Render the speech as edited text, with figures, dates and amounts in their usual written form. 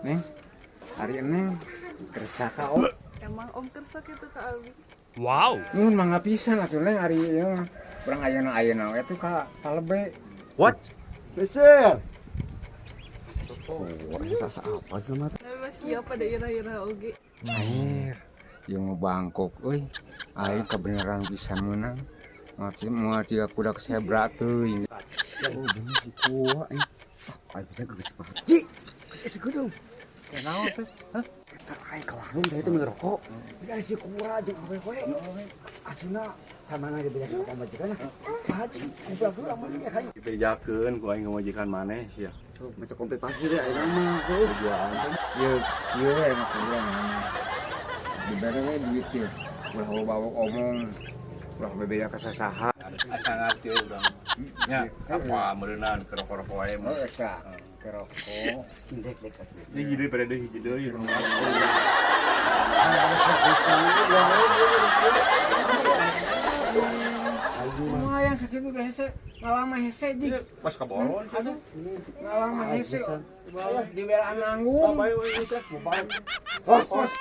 Neng, ari Neng kersa ka Om. Emang Om kersa kitu ka abi? Wow. Mun mangga pisan atuh, Neng, ari ieu mah. Urang ayeuna ayeuna we tuh ka palebe. What? Meser. Oh, rasa apa jelema teh? Tapi masih siapa da ira-ira oge. Air, ieu mah bangkok euy. Aing kebenaran bisa menang. Moal moal jiga kuda zebra teuing. Oh, bener si Kua eh. Ah, aing bisa geus banget. Ji, geus segedung. Kenaon teh? Hah? Eta aing ka warung teh itu ngerokok. Biar si Kura jeung awewe. Asuna sama na dibejakeun ka pamajikan. Pak Haji, kumpul heula mun dia kayu. Dibejakeun ku aing ngamajikan maneh sia. Tuh, macam kompensasi deh aing mah. Heuh. Ieu ieu we mah urang. Dibere we duit ieu. Ulah bawa omong. Ulah bebeja ka sasaha. Asa ngarti we urang. Nya, apa meureunnan ke rokok-rokok wae mah. Oh, eta ke rokok. Sing dek dek atuh. Hiji deui pada deui hiji deui. Lumayan sakitu ge hese, ngalama hese jig. Pas kaboron sia. Aduh, ngalama hese. Dibelaan nanggung. Bae we geus. Hos, hos.